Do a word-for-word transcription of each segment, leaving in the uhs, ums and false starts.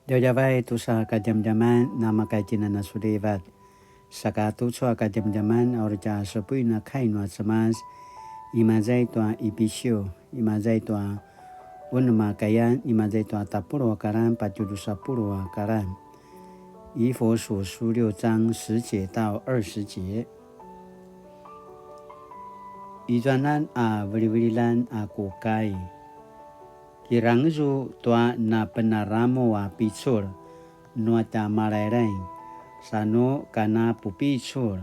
Djavadjavay tusa kadjamadjaman, namakaikinan a sulivat. Saka tucu a kadjamadjaman, a uri tja supuin a kai nua Cemas, imaza i tua Ipisu, imaza i tua unem a kayan, imaza i tua tapuluq a karan, patje drusa puluq a karan. 以弗所書六章十节到二十节. Izuanan a velivelilan a ku kai. Kirangezu tua napenaramu a picul nua tja Malailai, sa nu kana pupicul.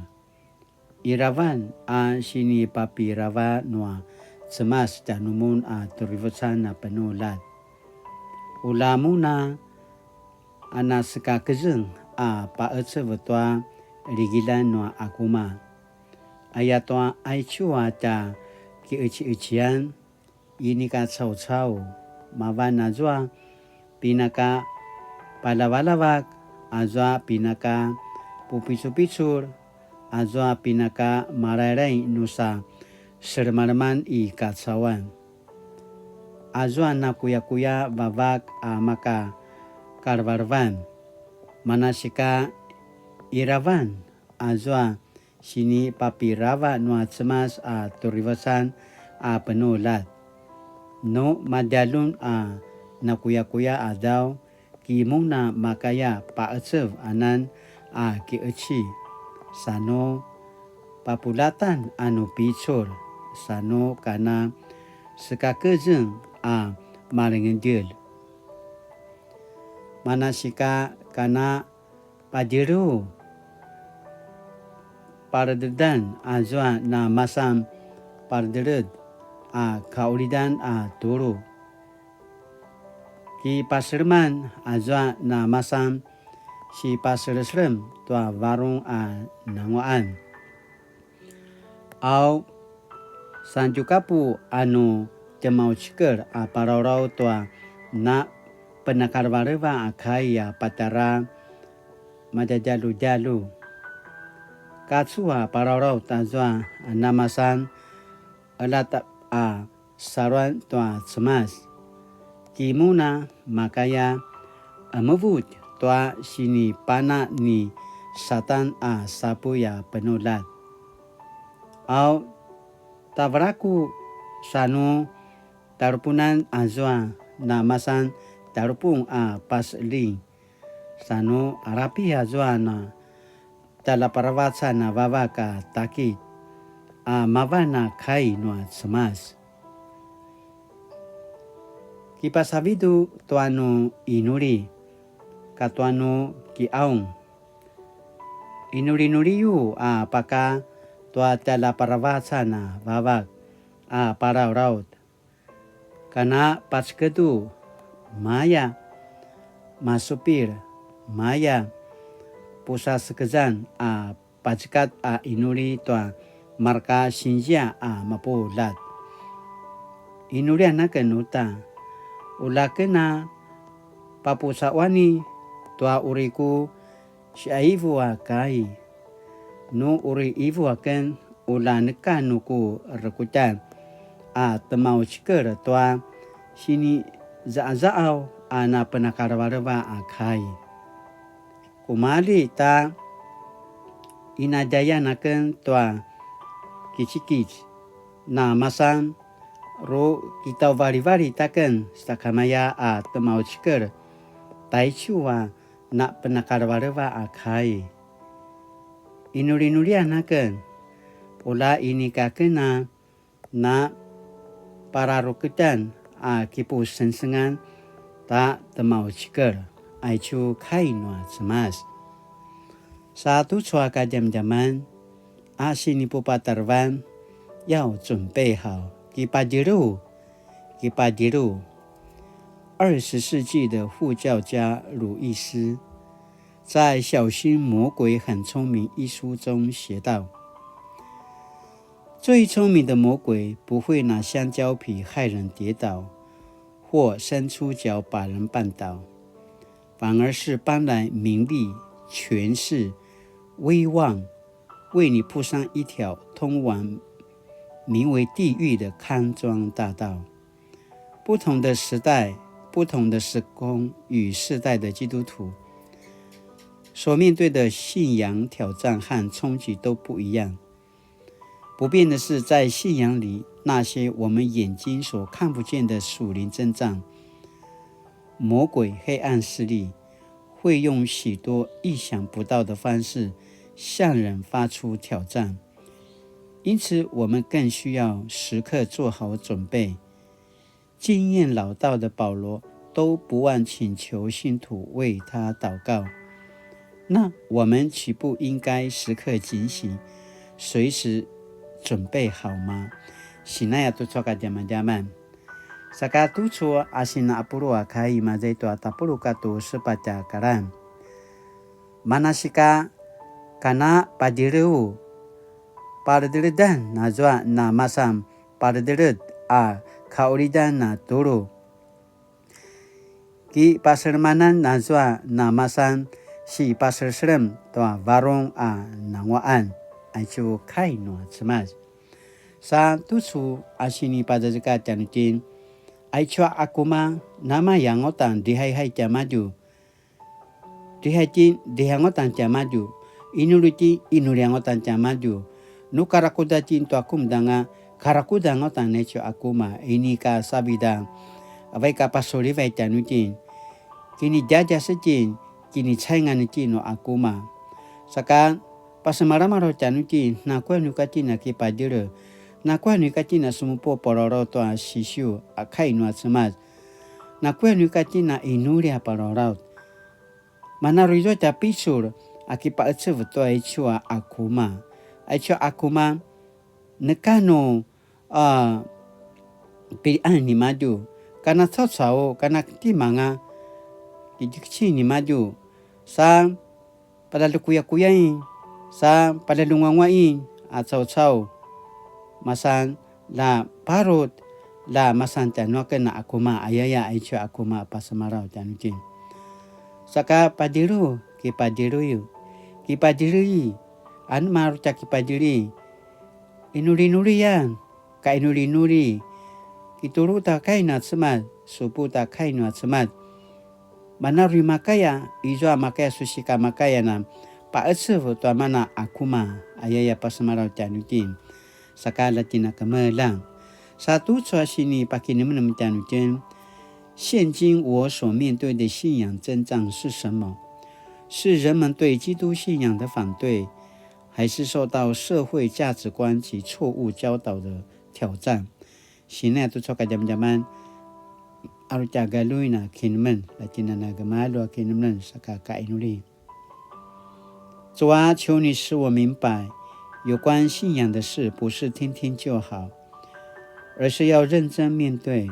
Iravan a sinipapirava nua Cemas tjanumun a turivucan a penulat. Ula mun a a nasekakezeng a paecev tua ligilan nua akuma. Ayatua aicu a tja kieciecian, inika caucau, mavan azua pinaka palavalavak, azua pinaka pupicupicul, azua pinaka malailai nusa selemaleman i kacauan. Azua nakuyakuya vavak a maka kalevelevan, manasika iravan azua sinipapirava nua Cemas a turivasan a penulat. Nu madjalun a nakuyakuya a qadaw, ki mun a makaya paecev anan a kieci, sa nu papulatan a nu picul, sa nu kana sekakezeng a malengedjel. Manasika kana padjelu palededan azua na masan paledeled a kaulidan a tulu. Kipaseleman azua na masan sipaseleselem tua varung a nanguaqan. Au, santjukapu a nu tjemaucikel a palaulaw tua na penakalevaleva a kai a patjara madjadjaludjalu. Kacu a palaulaw tazua a namasan elatap a saluan tua Cemas. Ki mun a makaya emevut tua sinipana ni Satan a sapuy a penulat. Au, tavelaku sa nu talupunan azua na masan talupung a paseling, sa nu alapi azua na tjaljaparavacan a vavak a takit a mavan a kai nua Cemas. Kipasavidu tua nu inuli katua nu kiaung. Inulinuliyu a paka tua tjaljaparavacan a vavak a palaulaut. Kana pacekedu, maya, masupil, maya, pusasekezan a pacekat a inuli tua marka sinzia a mapuljat. Inulian aken uta, ulaken a papusawani tua uri ku siaivu a kai. Nu uri ivu aken ula neka nu ku rekutjan a temaucikel tua sinizaqazaqaw a napenakalevaleva a kai. Kumali ta inadjayan aken tua kicikit na masan ru kitauvalivali taken sakamaya a temaucikel taicu a napenakalevaleva a kai. Inulinulian aken, ula inika aken a na pararuketan a kipusengsengan ta temaucikel, aicu kai nua Cemas. Sa tucu a kadjamadjaman a sinipupatarevan, 要准备好, kipadjelu, kipadjelu. 二十世纪的护教家鲁易斯在《小心魔鬼很聪明》一书中写道：最聪明的魔鬼不会拿香蕉皮害人跌倒，或伸出脚把人绊倒，反而是搬来名利、权势、威望，为你铺上一条通往名为地狱的康庄大道。不同的时代，不同的时空与世代的基督徒所面对的信仰挑战和冲击都不一样。不变的是，在信仰里，那些我们眼睛所看不见的属灵征战，魔鬼黑暗势力会用许多意想不到的方式向人发出挑战。因此，我们更需要时刻做好准备。经验老道的保罗都不忘请求信徒为他祷告。那我们岂不应该时刻警醒，随时准备好吗？Sinaya tucu a kadjamadjaman. Saka tucu a sina apulu a kai imaza i tua tapuluq katua sepatj a kalan. Manasika kana padjilju, paledeledan nazua na masan paledeled a kaulidan a tulu. Kipaselemanan nazua na masan sipaseleselem tua varung a nanguaqan. Aicu kai nua Cemas. Sa tucu a sinipazazekatj tjanuitjen, aicu a akuma, namaya ngutan dihaihay tiamadju. Dihai tjen, dihangutan tiamadju. Inuli tjen, inuli angutan tiamadju. Nu karakuda tjen tua kumdanga, karakuda angutan naicu akuma. Inika savida, a vaik a pasulivay tjanuitjen. Kinidjadjas tjen, kinicaingan tjen nu akuma. Saka, pasemalamalaw tjanuitjen, nakuya nu ika tjen a kipadjele. Nakuya nu ika tjen a semupu palalaut tua sisiu, a kai nua Cemas. Nakuya nu ika tjen a inuli a palalaut. Mana uri izua tja picul a kipaqecev tua aicu a akuma. Aicu a akuma, neka nu, a, pilian nimadju, kana caucau, kana timanga, kidjekecin nimadju, sa paljalukuyakuyain, sa paljalunguanguain a caucau, masan la parut, la masan tjanuaken a akuma, ayaya aicu a akuma a pasemalaw tjanuitjen. Saka padjelu, kipadjeluyu, kipadjeluyi, anema uri tja kipadjeli, inulinuliyan, ka inulinuli, kitulu ta kai nua Cemas, supu ta kai nua Cemas. Mana uri makaya, izua makaya su sikamakaya na paqecev tua mana akuma, ayaya pasemalaw tjanuitjen. Saka la tjen a kemeljang. Sa tucu a sinipakinemenem tjanuitjen, 现今我所面对的信仰征战是什么？是人们对基督信仰的反对，还是受到社会价值观及错误教导的挑战？Sinaya tucu a kadjamadjaman, aru tja galjuin a kinemenem, la tjen a na gemalju a kinemenem, saka kainuli. 主啊，求你使我明白，有关信仰的事不是听听就好，而是要认真面对。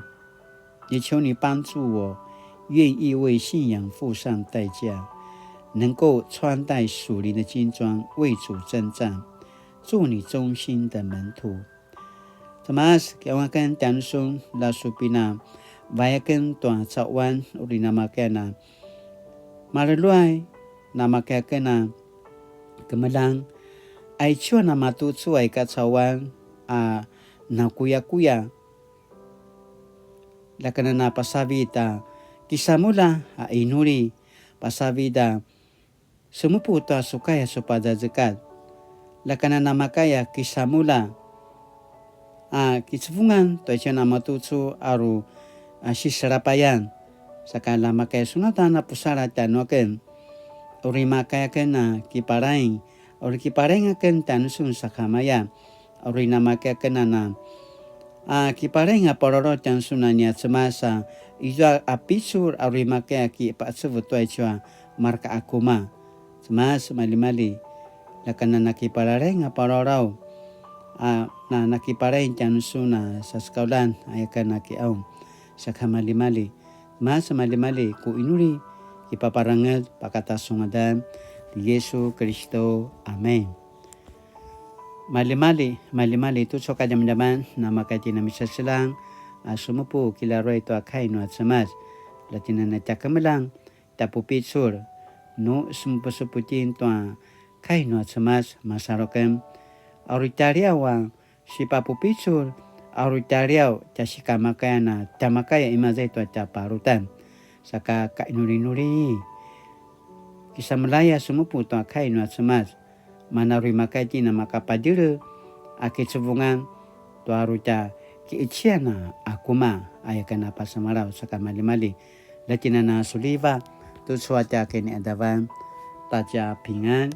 也求你帮助我，愿意为信仰付上代价，能够穿戴属灵的军装，为主征战，做你忠心的门徒。 Cemas, kiqaung aken tjanusun, la su pinavai aken tua cauan, uri namakaya na maljeluay, namakaya aken a kemeljang, aicu a namatucu a i kacauan a nakuyakuya. La kana na pasavit a kisamulja a inuli, pasavit a semupu tua sukaya su pazazekatj. La kana namakaya kisamulja a kicevungan tua aicu a namatucu aru a siselapayan. Saka la makaya sunata na pusaladj tjanuaken. Uri makaya aken a kiparaing, uri kiparaing aken tjanusun sakamaya. Uri namakaya aken a na, a, kiparaing a palalaut tjanusun a nia Cemas a, izua a picul a uri makaya kipaqecev tua aicu a mareka akuma. Cemas malimali. La kana na kiparaing a palalaut, a, na, na kiparaing tjanusun a sasekauljan, aya kana kiqaung. Saka malimali. Cemas malimali ku inuli, kipaparangez pakata su ngadan ti Yesu Kiristu. Amen. Malimali, malimali tucu a kadjamadjaman, namakaya itjen a miseselang a semupu kilaruay tua kai nua Cemas. La tjen a na tja kemeljang, tja pupicul, nu semupusupu itjen tua kai nua Cemas, masalu aken, a uri tjaliaw a sipapupicul, a uri tjaliaw tja sikamakayan a tja makaya imaza i tua tja parutan. saka kainulinuli. Kisamelaya semupu tua kai nua Cemas. Mana uri makai tjen a makapadjele a kicevungan tua uri tja kiician a kuma, aya ken a pasemalaw saka malimali. Lja tjen a na suliva tucu a tja kiniadavan ta tja pingan.